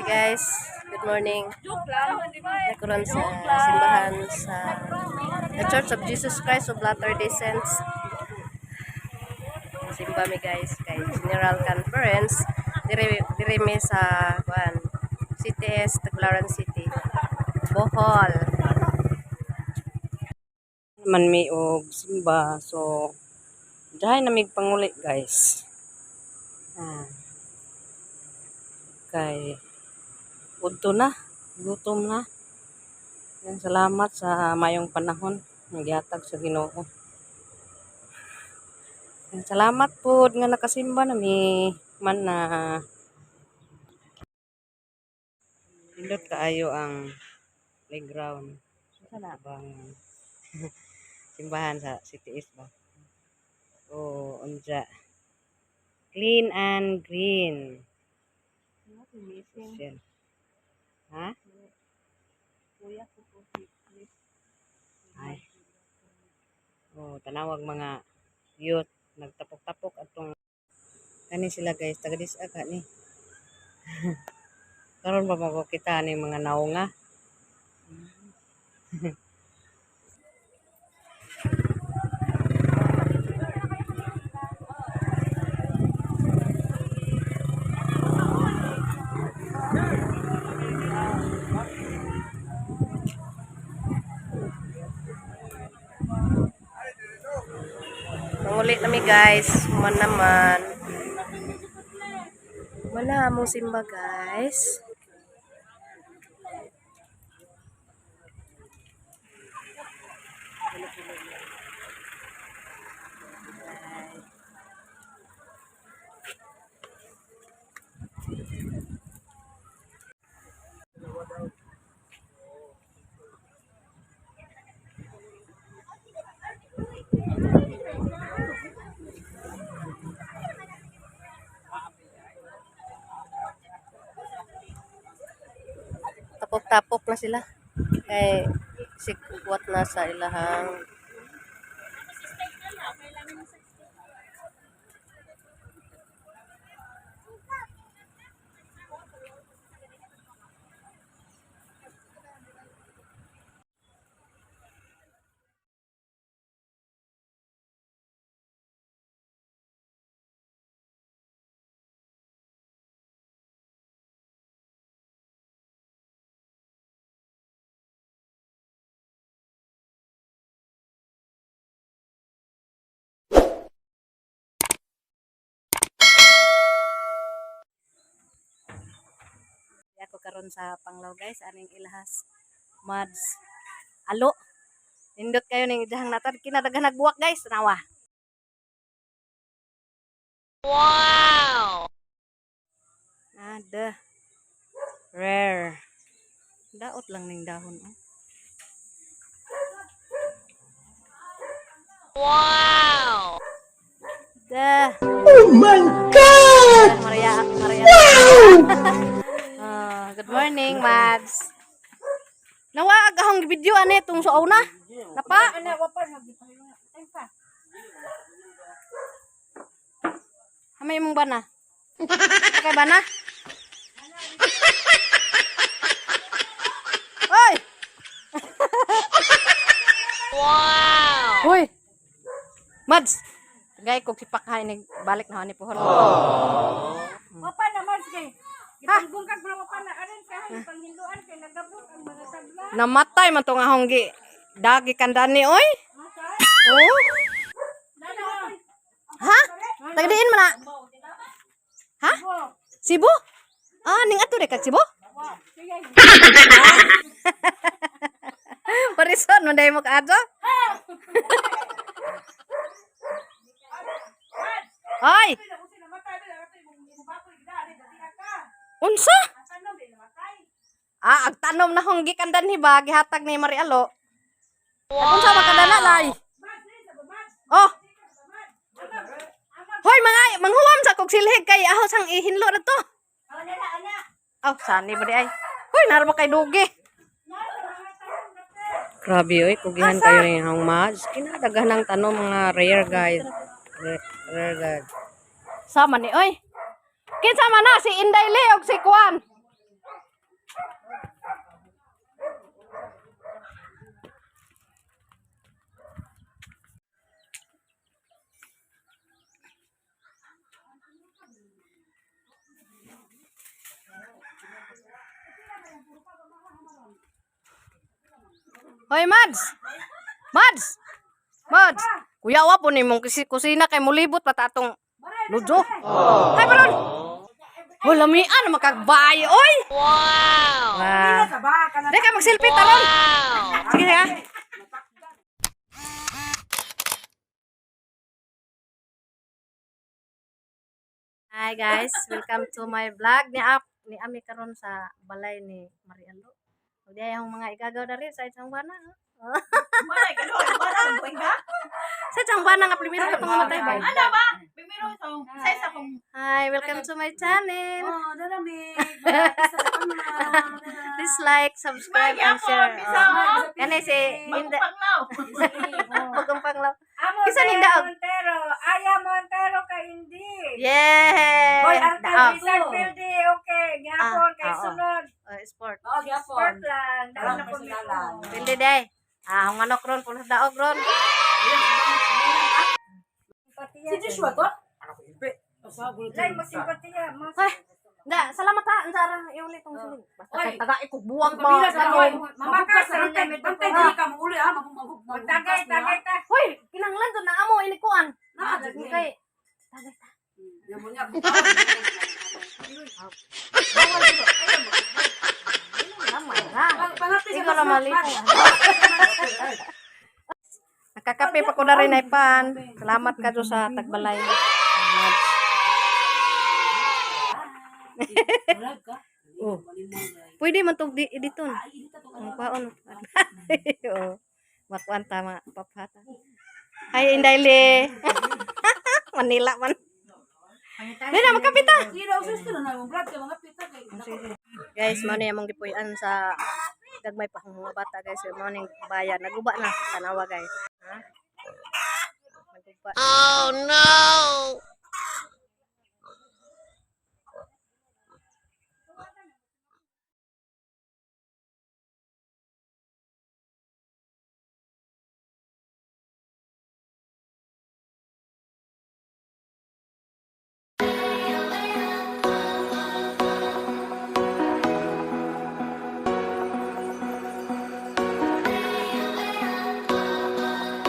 Hi guys, good morning. Nagkaroon sa simbahan sa The Church of Jesus Christ of Latter-day Saints. Simba mi, guys, kay General Conference. Dire dire mi sa kuan CTS, Tagbilaran City, Bohol. Man mi og simba, so dahay na mig panguli, guys. Ah. Kay udto na, gutom na. Yan, salamat sa mayong panahon nagyatag sa Ginoo. Yan, salamat pod nga nakasimba na mi man na. Nindot kaayo ang playground. Asa na? Abang simbahan sa CTS ba? Oh, unja. Clean and green. Social. Ha? Kuya ko po si Chris. Ay. Oh, tanawag mga youth nagtapok-tapok atong kani sila, guys, taga dis-a ka ni. Karon pa mo kita ni mga naunga. Manguli na mi, guys. Man naman. Wala mong simba, guys. Tapok-tapok na sila. Kay sigwat na sa ilahang. Ako karon sa Panglao, guys, aning ilahas Mads Alo. Nindot kayo ning idahang natad kinadaghan nagbuwak, guys, nawa. Wow! Ada. Rare. Daot lang ning dahon, oh. Wow! Da. Oh my God! Maria, Maria. Wow! Ah, good morning, Mads. Nawa ag ahong video ani tong suaw na. Napa? Hamay imong bana. Okay bana? Hoy! Wow! Hoy! Mads! Tagay kog sipakhay ni balik na ni pohon. Wapa na, Mars, kay. Gipangbungkag bro, wapa na aron sa panghinluan kay nagabot ang mga tabla. Namatay man tong ahong gi dagi kandani oy. Oh. Ha? Tagadiin man na. Ha? Cebu? Ah, ning ato kag Cebu? Parison man dai mo kaadto. Hoy! Unsa? Ah, ag tanom na hong gikan danhi ba gihatag ni Marialo. Wow. Unsa man kadana lay? Oh. Hoy, mga manghuwam sa kog silhig kay aho sang ihinlo na to. Oh, sani ba di ay? Hoy, nara ba kay dugi? Grabe oy, kugihan kayo ni hang Mads. Kinadaghan ng tanom mga rare, guys. Rare, rare guys. Sama ni oy. Kinsa man na si Inday Lee og si Kwan? Hoy, Mads! Mads! Mads! Kuya, wa po nimong kusina kay mulibot pa ta atong lujo. Hay, baron! Hoy, lamian, makagbay, oy! Wow! Sa ba kana. Deka, mag-selfie taron! Sige, ha? Hi guys, welcome to my vlog. Ni up ni ami karon sa balay ni Marialo. Ug diay ang mga igagaw dari sa isang bana. Malay ka doon, parang buhay ka? Sa isang bana nga primero ka pang mamatay ba? Ano ba? Primero sa sa akong Hi, welcome to my channel. Oh, dalamig. Please like, subscribe and share. Bisa, Oh. oh. Kani si Inda Bagong panglaw. Bagong panglaw. Amo Kisa Kisa ning daog? Montero. Aya Montero ka hindi. Yeah. Boy Arthur Daog. Rizal Pildi. Okay, gihapon Ah, kay oo. sunod. Oh, sport. Sport lang. Daon na po Pili day. Ah, ang manok ron, pulos daog ron. Si Joshua to? Lay mo simpatiya. Mo. Ay, da, salamat ha. Ang sara, iulit tong siling. Basta kay taga ikubuwag ba. Mama ka sa bantay dili ka Mauli ah, Tagay tagay ta. Hoy, kinanglan to na amo inikuan. Naa, Kay tagay ta. Lamay ra. Ikaw na mali. Nakakape pa ko na rin ay pan. Salamat ka sa tagbalay. Oh. Pwede man tog di editon. Ang kwaon. Oo. Makuan tama paphata. Hi Inday Le. Manila man. Dili na magkapita. Guys, mao ni among gipuy-an sa gagmay pa akong mga bata, guys. Mao ning bayan naguba na tanawa, guys. Ha? Naguba. Oh no.